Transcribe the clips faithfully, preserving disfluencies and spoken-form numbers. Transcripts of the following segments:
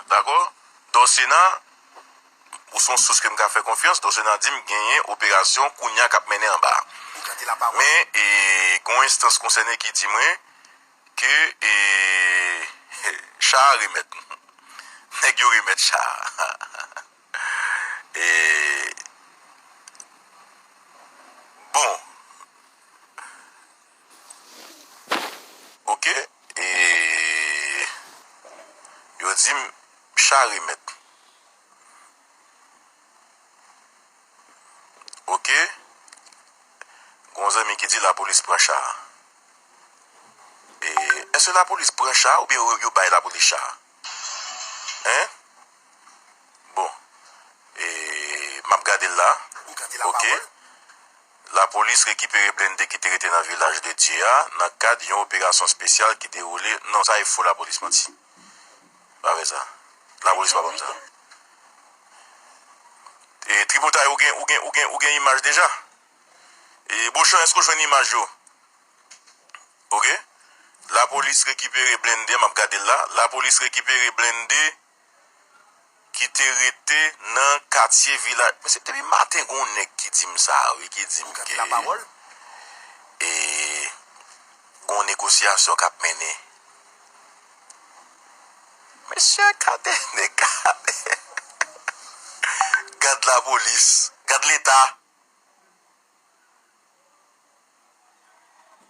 Dakò? Dòsena, ou se yon sous ke m ka fè konfyans, Dòsena di m genyen operasyon kounye a k ap mennen anba a. Men, e, gen yon enstans konsène ki di mwen ke, e, cha a remèt. Nèg yo remèt cha a. E, bon. Oke. E, yo di m cha remèt. Oke. Gon zanmi ki di lapolis pran cha a. E, èske lapolis pran cha a oubyen yo, yo bay lapolis cha a? Hein? Bon. E, m ap gade l la. Oke. Lapolis rekipere blende ki te rete nan Vilaj de Dye a nan kad yon operasyon espesyal ki dewoule. Non, sa e fo, lapolis manti. Pa vre sa. Lapolis pa ban m sa. E, tripotay, ou gen, ou gen, ou gen, ou gen imaj deja? E, Bochan, èske w jwenn imaj yo? Oke. Lapolis rekipere blende, m ap gade l la. Lapolis rekipere blende ki te rete nan katye Vilaj. Mesye, depi maten gon nèg ki di m sa, wi, ki di m ke, e, gon negosyasyon k ap mennen. Mesye, gade nèg, gade. Gad lapolis, gad Leta.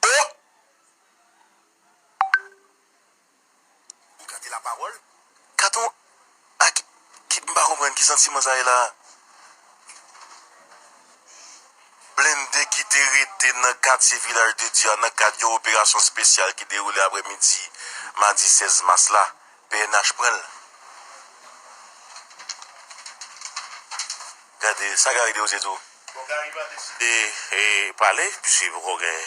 Oh! Ou gade lapawòl? Katon, a ki, ki, m pa konprann ki santiman sa ye la. Blende ki te rete nan katye Vilaj de Dye a nan kad yon operasyon espesyal ki dewoule aprèmidi madi sèz mas la, P N H pran l. Gade, sa Gary Desrosiers di w. Bon, Gary pa deside, e, pale, piske li poko gen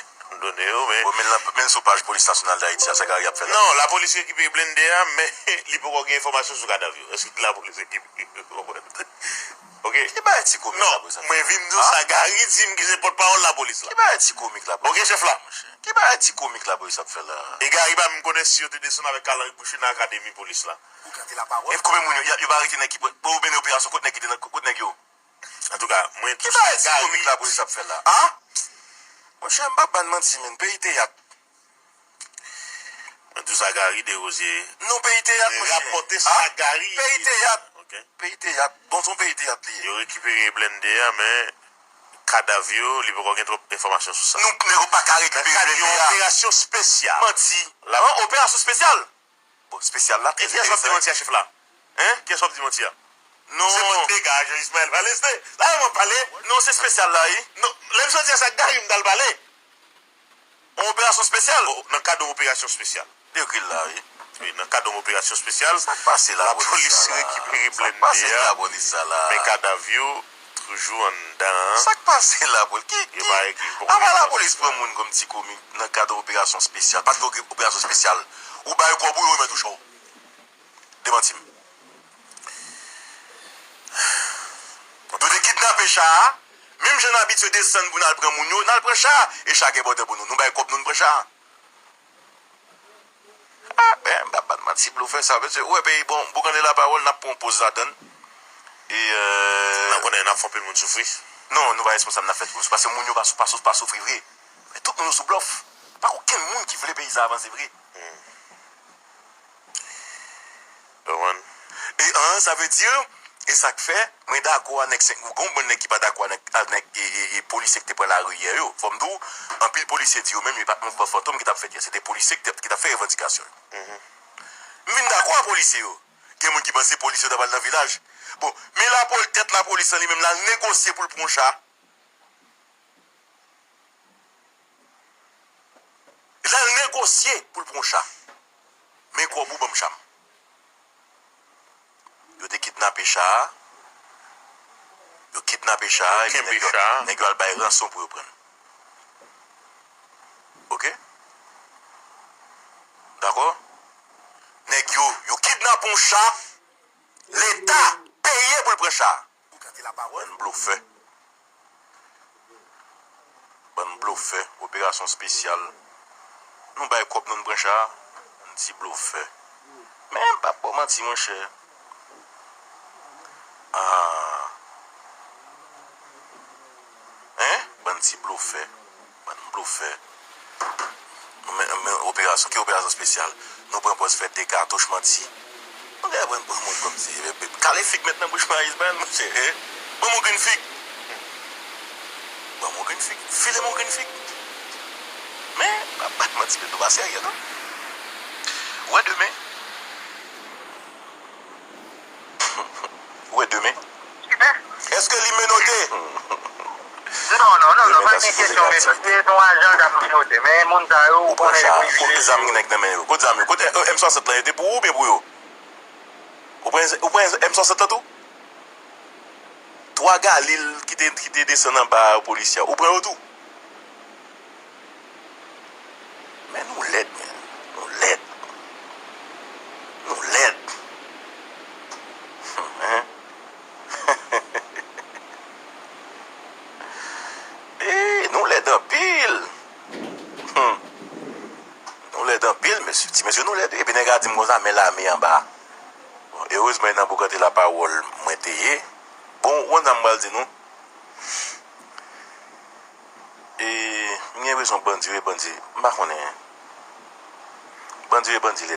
done yo, men. Bon, men l nan, men l sou paj Polis Nasyonal Dayiti a, sa Gary ap fè la? Non, lapolis rekipere blende a, men li poko gen enfòmasyon sou kadav yo. Èske lapolis rekipere? Ou konprann? Oke? Ki bagay ti komik la pou sa? Non, mwen vin di w sa Gary di m ki se pòtpawòl lapolis la. Ki bagay ti komik lapolis ap fè la, monchè? Ki bagay ti komik lapolis ap fè la? E Gary pa menm konnen si yo te desann avèk kalanri bouche nan akademi polis la. E konbyen moun yo, yo pa arete nèg ki, pou mennen operasyon kont nèg ki te nan, kont nèg yo? Antouka, mwen tou sa Gary. Ki bagay ti komik lapolis ap fè la? A? Monchè, m p ap ba n manti, menn. Peyi teyat. Mwen tou sa Gary Desrosiers. Non, peyi teyat, monchè. Rapòte sa Gary. Peyi teyat. Oke. Peyi teyat. Bon, se yon peyi teyat li ye. Yo rekipere blende a, men kadav yo, li poko gen twòp enfòmasyon sou sa. Nou, nèg yo pa ka rekipere blende a. Nan kad yon operasyon espesyal. Manti. An, operasyon espesyal? Bon, espesyal la, trè enteresan. E kiyès w ap di manti a, chèf la? Hein? Kiyès w ap di manti a? Non. Se mwen ki degaj, Ismaël pale, se la mwen pale. Non, se espesyal la, wi. Non, lè misye di a sa, Gary m t al pale. Yon operasyon espesyal? O, nan kad yon operasyon espesyal. Li ekri l la, wi. Wi, nan kad yon operasyon espesyal, sa k pase la, lapolis rekipere blende a, men kadav yo toujou anndan an. Sa k pase la, Paul? Ki, ki, apa lapolis pran moun kòm ti komik nan kad yon operasyon espesyal? Pa t gen operasyon espesyal. Ou bay kòb ou, yo remèt ou cha w. Demanti m. Yo te kidnape cha a. Menm jan n abitye desann pou n al pran moun yo, n al pran cha a. E cha a gen pòtè pou nou. Nou bay kòb nou, n pran cha a. A, ben, m p ap ba n manti, blofè sa, mesye. Ou wè peyi, bon, boukante lapawòl, n ap pran yon poz ladann. E, euh, n ap konnen n ap fè anpil moun soufri. Non, nou pa responsab, n ap fè tout moun soufri. Paske moun yo pa sou, pa sou, pa soufri vre. Men tout moun yo sou blòf. Pa gen okenn moun ki vle peyi sa avanse vre. Hmm. Konprann? E an, sa vle di, e sa k fè, mwen dakò a nèg senk, gon bann nèg ki pa dakò a nèg, a nèg, e, e, e polisye ki te pran lari yè yo. Fò m di w, anpil polisye di yo menm, yo pa t nan mouvman fantom ki t ap fèt yè. Se te polisye ki t ap, ki t ap fè revandikasyon yo. Mhm. M vin dakò a polisye yo. Gen moun ki panse polisye yo ta pral nan vilaj. Bon, men lapol-, tèt lapolis lan li menm, l al negosye pou l pran yon cha. L al negosye pou l pran yon cha. Men kòb ou, ban m cha m. Yo te kidnape cha a. Yo kidnape cha a, epi nèg yo, nèg yo al bay ranson pou yo pran l. Oke? Dakò? Nèg yo, yo kidnape yon cha, Leta peye pou l pran cha a. Bann blofè. Bann blofè. Operasyon espesyal. Nou bay kòb nou, n pran cha a. Bann ti blofè. Men m p ap ba w manti, monchè. Ah. Hein? Bann ti blofè. Bann blofè. Men, men operasyon, ki operasyon espesyal? Nou pran pòz fè de katouch manti. Nou gen pran pran moun kòmsi. Kale fig met nan bouch Mayiz Bryan, monchè. Eh? Ban m yon grenn fig. Ban m yon grenn fig. File m yon grenn fig. Men, pa, pa manti, nou pa serye, non. Ou wè demen. Ou wè demen. Èske li menote? Non, non, non, non, pa gen kesyon menote. Se yon ajan k ap menote. Men moun sa yo, ou konnen yo privilejye. Kote zam ki nèg nan men yo? Kote zam yo? Kote M swasant lan, yo te pou ou oubyen pou yo? Ou pran, ou pran M swasant lan tou? Twa Galil ki te, ki te desann anba polisye a, ou pran yo tou? Men nou lèd, men. Nou lèd. Nou lèd. Hein? Eh, nou lèd anpil. Hmm. Nou lèd anpil, mesye. Ti mesye, nou lèd. Epi nèg la di m konsa, men lame anba. Bon, erezman, e nan boukante lapawòl mwen te ye. Bon, ou konn sa m pral di nou? E, m gen enpresyon bandi, wi, bandi. M pa konnen. Bandi, wi, bandi.